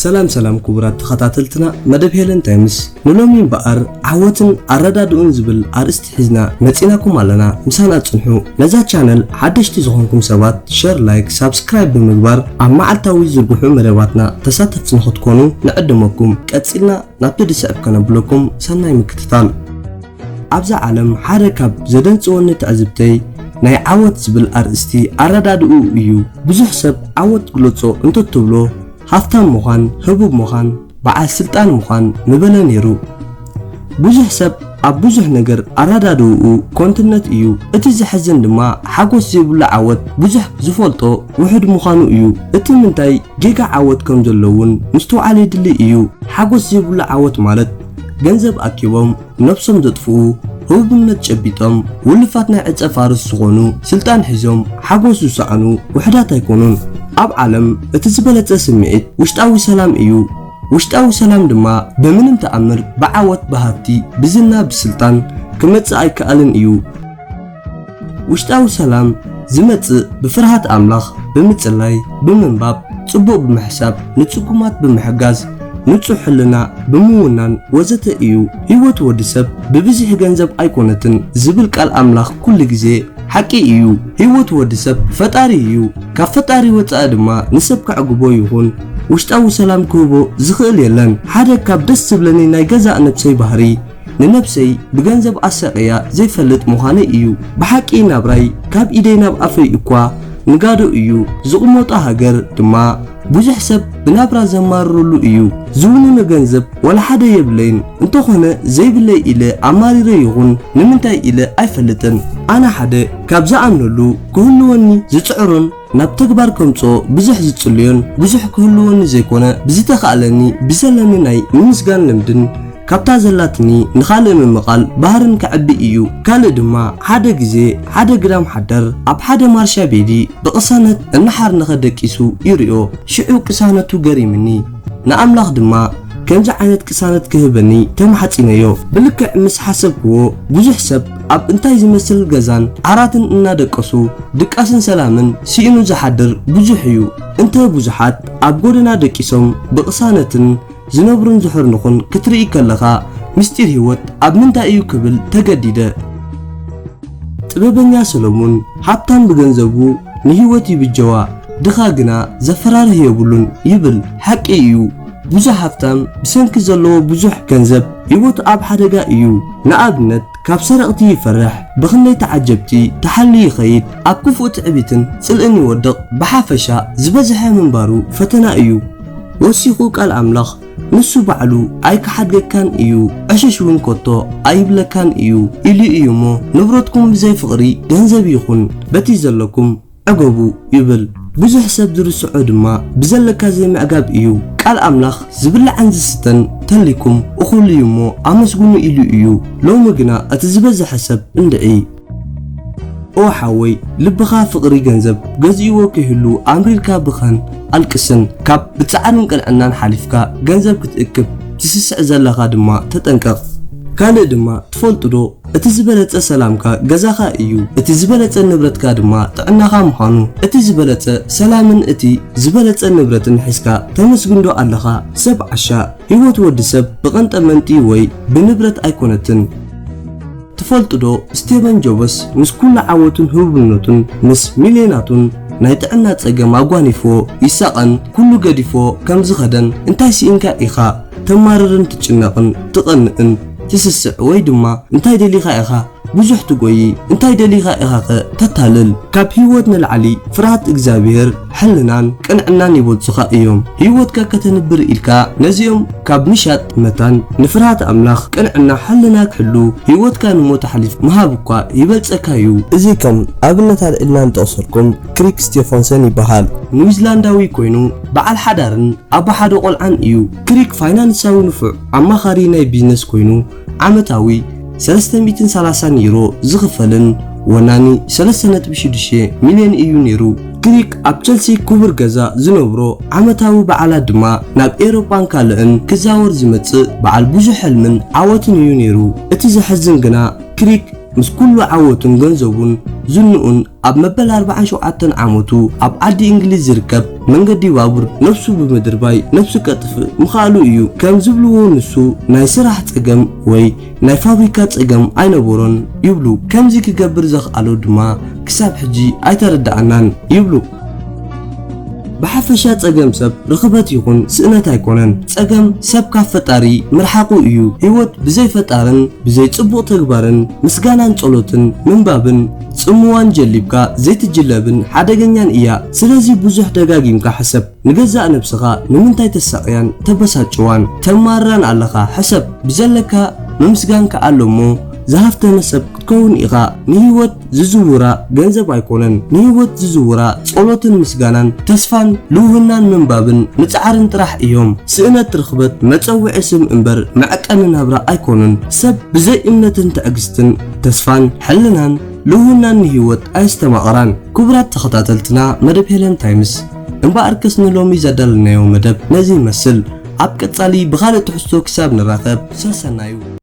ሰላም ሰላም ክቡራት ተኸታተልትና መደብ ሄለን ታይምስ፣ ንሎሚ እምበኣር ዓወትን ኣረዳድኡን ዝብል ኣርእስቲ ሒዝና መጺናኩም ኣለና። ምሳና ጽንሑ። ነዛ ቻነል ሓደሽቲ ዝኾንኩም ሰባት ሸር፣ ላይክ፣ ሳብስክራይብ ብምግባር ኣብ መዓልታዊ ዝርግሑ መደባትና ተሳተፍቲ ንኽትኮኑ ንዕድመኩም። ቀጺልና ናብቲ ዝስዕብ ከነብለኩም ሰናይ ምክትታል። ኣብዛ ዓለም ሓደ ካብ ዘደንጽወኒ ትዕዝብተይ ናይ ዓወት ዝብል ኣርእስቲ ኣረዳድኡ እዩ። ብዙሕ ሰብ ዓወት ግለጾ እንተትብሎ ሃፍታም ምዃን፣ ህቡብ ምዃን፣ በዓል ስልጣን ምዃን ምበለ ነይሩ። ብዙሕ ሰብ ኣብ ብዙሕ ነገር ኣረዳድኡ ኮንትነት እዩ። እቲ ዘሕዝን ድማ ሓጎስ ዘይብሉ ዓወት ብዙሕ ዝፈልጦ ውሑድ ምዃኑ እዩ። እቲ ምንታይ ጌጋ ዓወት ከም ዘሎ እውን ምስትውዓል የድሊ እዩ። ሓጎስ ዘይብሉ ዓወት ማለት ገንዘብ ኣኪቦም ነብሶም ዘጥፍኡ፣ ህቡብነት ጨቢጦም ውልፋት ናይ ዕጸ ፋርስ ዝኾኑ፣ ስልጣን ሒዞም ሓጎስ ዝሰኣኑ ውሑዳት ኣይኮኑን። ኣብ ዓለም እቲ ዝበለጸ ስምዒት ውሽጣዊ ሰላም እዩ። ውሽጣዊ ሰላም ድማ ብምንም ተኣምር ብዓወት፣ ብሃብቲ፣ ብዝና፣ ብስልጣን ክመጽእ ኣይከኣልን እዩ። ውሽጣዊ ሰላም ዝመጽእ ብፍርሃት ኣምላኽ ብምጽላይ፣ ብምንባብ፣ ጽቡቕ ብምሕሳብ፣ ንጽጉማት ብምሕጋዝ፣ ንጹህ ሕልና ብምውናን ወዘተ እዩ። ህይወት ወዲ ሰብ ብብዝሒ ገንዘብ ኣይኮነትን ዝብል ቃል ኣምላኽ ኩሉ ግዜ ሓቂ እዩ። ህይወት ወዲ ሰብ ፈጣሪ እዩ። ካብ ፈጣሪ ወጻኢ ድማ ንሰብ ከዕግቦ ይኹን ውሽጣዊ ሰላም ክህቦ ዝኽእል የለን። ሓደ ካብ ደስ ዝብለኒ ናይ ገዛእ ነብሰይ ባህሪ፣ ንነብሰይ ብገንዘብ ኣሳቕያ ዘይፈልጥ ምዃነይ እዩ። ብሓቂ ናብራይ ካብ ኢደይ ናብ ኣፈይ እኳ ንጋዶ እዩ። ዝቕመጦ ሃገር ድማ ብዙሕ ሰብ ብናብራ ዘማርረሉ እዩ። ዝውንኖ ገንዘብ ዋላ ሓደ የብለይን። እንተኾነ ዘይብለይ ኢለ ኣማሪረ ይኹን ንምንታይ ኢለ ኣይፈልጥን። ኣነ ሓደ ካብ ዝኣምነሉ ክህልወኒ ዝጽዕሮን ናብ ተግባር ከምጽኦ ብዙሕ ዝጽልዮን ብዙሕ ክህልወኒ ዘይኮነ ብዝተኻእለኒ ብዘለኒ ናይ ምምስጋን ልምድን ካብታ ዘላትኒ ንኻልእ ምምቓል ባህርን ከዕቢ እዩ። ካልእ ድማ ሓደ ግዜ ሓደ ግዳም ሓደር ኣብ ሓደ ማርሻ ቤዲ ብቕሳነት እናሓርነኸ ደቂሱ ይርእዮ። ሽዑ ቅሳነቱ ገሪምኒ። ንኣምላኽ ድማ ከምዚ ዓይነት ቅሳነት ክህበኒ ተማሕጺነዮ። ብልክዕ ምስ ሓሰብክዎ ብዙሕ ሰብ ኣብ እንታይ ዝመስል ገዛን ዓራትን እናደቀሱ ድቃስን ሰላምን ስኢኑ ዝሓድር ብዙሕ እዩ። እንተ ብዙሓት ኣብ ጎደና ደቂሶም ብቕሳነትን ዝነብሩን ዝሕርንኹን ክትርኢ ከለኻ ምስጢር ህይወት ኣብ ምንታይ እዩ ክብል ተገዲደ። ጥበበኛ ሰሎሞን ሃብታም ብገንዘቡ ንህይወት ይብጀዋ፣ ድኻ ግና ዘፈራርህ የብሉን ይብል። ሓቂ እዩ። ብዙሕ ሃብታም ብሰንኪ ዘለዎ ብዙሕ ገንዘብ ህይወቱ ኣብ ሓደጋ እዩ። ንኣብነት ካብ ሰረቕቲ ይፈርሕ፣ ብኽንደይ ተዓጀብቲ ተሓልዩ ይኸይድ፣ ኣብ ክፉእ ትዕቢትን ጽልእን ይወድቕ። ብሓፈሻ ዝበዝሐ ምንባሩ ፈተና እዩ። ወሲኹ ቃል ኣምላኽ ንሱ ባዕሉ ኣይክሓድገካን እዩ፣ ዕሽሽ እውን ከቶ ኣይብለካን እዩ ኢሉ እዩ እሞ፣ ንብረትኩም ብዘይ ፍቕሪ ገንዘብ ይኹን በቲ ዘለኩም ዕገቡ ይብል። ብዙሕ ሰብ ዝርስዖ ድማ ብዘለካ ዘይምዕጋብ እዩ። ቃል ኣምላኽ ዝብላዕን ዝስተን ተሊኩም እኹል እዩ እሞ ኣመስግኑ ኢሉ እዩ። ሎሚ ግና እቲ ዝበዝሐ ሰብ እንድዒ። ኦ ሓወይ፣ ልብኻ ፍቕሪ ገንዘብ ገዚእዎ ከይህሉ ኣምሪርካ ብኻን ኣልቅስን። ካብ ብጻዕርን ቅንዕናን ሓሊፍካ ገንዘብ ክትእክብ ትስስዕ ዘለኻ ድማ ተጠንቀቕ። ካልእ ድማ ትፈልጡ ዶ? እቲ ዝበለጸ ሰላምካ ገዛኻ እዩ። እቲ ዝበለጸ ንብረትካ ድማ ጥዕናኻ ምዃኑ። እቲ ዝበለጸ ሰላምን እቲ ዝበለጸ ንብረትን ሒዝካ ተመስግን ዶ ኣለኻ? ሰብ ዓሻ። ህይወት ወዲ ሰብ ብቐንጠመንጢ ወይ ብንብረት ኣይኮነትን። ትፈልጡ ዶ? ስቴቨን ጆብስ ምስ ኩሉ ዓወቱን ህቡብነቱን ምስ ሚልዮናቱን ናይ ጥዕና ጸገም ኣጓኒፍዎ ይሳቐን ኩሉ ገዲፍዎ ከም ዝኸደን። እንታይ ስኢንካ ኢኻ ተማርርን ትጭነቕን ትቐንእን ትስስዕ ወይ ድማ እንታይ ደሊኻ ኢኻ ብዙሕ ትጎዪ እንታይ ደሊኻ ኢኻኸ ተታልል? ካብ ህይወት ንላዕሊ ፍርሃት እግዚኣብሔር፣ ሕልናን ቅንዕናን ይበልጹኻ እዮም። ህይወትካ ከተንብር ኢልካ ነዚኦም ካብ ምሻጥ መታን ንፍርሃት ኣምላኽ፣ ቅንዕና፣ ሕልና ክሕሉ ህይወትካ ንሞት ኣሕሊፍ ምሃብ እኳ ይበልጸካ እዩ። እዚ ከም ኣብነት ኣልዒልና ንጠቕሰልኩም ክሪክ ስቴፋንሰን ይበሃል። ኒውዚላንዳዊ ኮይኑ በዓል ሓዳርን ኣቦ ሓደ ቆልዓን እዩ። ክሪክ ፋይናንሳዊ ንፉዕ ኣማኻሪ ናይ ቢዝነስ ኮይኑ ዓመታዊ ሰለስተ ሚእትን ሰላሳን ዩሮ ዝኽፈልን ወናኒ ሰለስተ ነጥቢ ሽዱሽተ ሚልዮን እዩ ነይሩ። ክሪክ ኣብ ቸልሲ ክቡር ገዛ ዝነብሮ ዓመታዊ በዓላት ድማ ናብ ኤውሮጳን ካልእን ክዛወር ዝመጽእ በዓል ብዙሕ ሕልምን ዓወትን እዩ ነይሩ። እቲ ዘሕዝን ግና ክሪክ ምስ ኩሉ ዓወቱን ገንዘቡን ዝንኡን ኣብ መበል ኣርባዓን ሸውዓተን ዓመቱ ኣብ ዓዲ እንግሊዝ ዝርከብ መንገዲ ባቡር ነፍሱ ብምድርባይ ነፍሱ ከጥፍእ ምኻሉ እዩ። ከም ዝብልዎ ንሱ ናይ ስራሕ ጸገም ወይ ናይ ፋብሪካ ጸገም ኣይነበሮን ይብሉ። ከምዚ ክገብር ዘኽኣሎ ድማ ክሳብ ሕጂ ኣይተረዳኣናን ይብሉ። ብሓፈሻ ጸገም ሰብ ርኽበት ይኹን ስእነት ኣይኮነን። ጸገም ሰብ ካብ ፈጣሪ ምርሓቑ እዩ። ህይወት ብዘይ ፈጣርን ብዘይ ጽቡቕ ተግባርን ምስጋናን ጸሎትን ምንባብን ጽምዋን ጀሊብካ ዘይትጅለብን ሓደገኛን እያ። ስለዚ ብዙሕ ደጋጊምካ ሕሰብ። ንገዛእ ነብስኻ ንምንታይ ተሳቕያን ተበሳጭዋን ተማርራን ኣለኻ? ሕሰብ። ብዘለካ ምምስጋን ከኣ ኣሎ እሞ ዝሃፍተመ ሰብ ክትከውን ኢኻ። ንህይወት ዝዝውራ ገንዘብ ኣይኮነን። ንህይወት ዝዝውራ ጸሎትን ምስጋናን ተስፋን ልውህናን ምንባብን ምጽዓርን ጥራሕ እዮም። ስእነት ርኽበት መጸውዒ ስም እምበር መዐቀኒ ናብራ ኣይኮኑን። ሰብ ብዘይ እምነትን ትዕግስትን ተስፋን ሕልናን ልውህናን ንህይወት ኣየስተማቕራን። ክቡራት ተኸታተልትና መደብ ሄለን ታይምስ እምበኣርከስ ንሎሚ ዘዳለናዮ መደብ ነዚ ይመስል። ኣብ ቀጻሊ ብኻልእ ትሕዝቶ ክሳብ ንራኸብ ሰሰናዩ።